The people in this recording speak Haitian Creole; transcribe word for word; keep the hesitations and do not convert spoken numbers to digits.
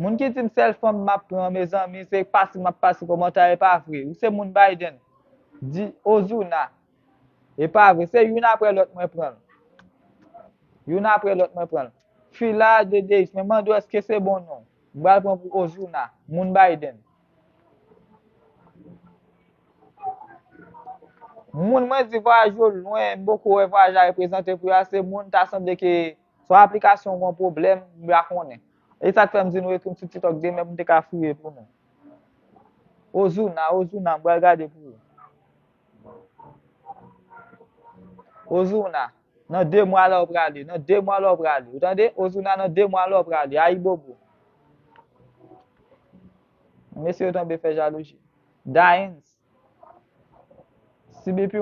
Moun ki di m sèl fanm m ap pran, mezanmi, se pase m ap pase kòmantè, e pa vre. Ou se moun Biden. Di Ozuna. E pa vre. Se youn apre lòt mwen pran l. Youn apre lòt mwen pran l. Fila de Deis, mwen mande w èske se bon non. M pral pran pou Ozuna, moun Biden. Moun mwen di vwayaj yo lwen, m poko wè vwayaj la reprezante pou yo ase moun, ta sanble ke swa aplikasyon gon pwoblèm, m pa konnen. E sa k fè m di nou ekri m sou TikTok demen pou m te ka fouye pou nou. Ozuna, Ozuna, m pral gade pou ou. Ozuna, nan de mwa la w prale, nan de mwa la w prale. Ou tande? Ozuna, nan de mwa la w prale. Ayibobo. Mesye yo tonbe fè jalouzi. Daens. Si B P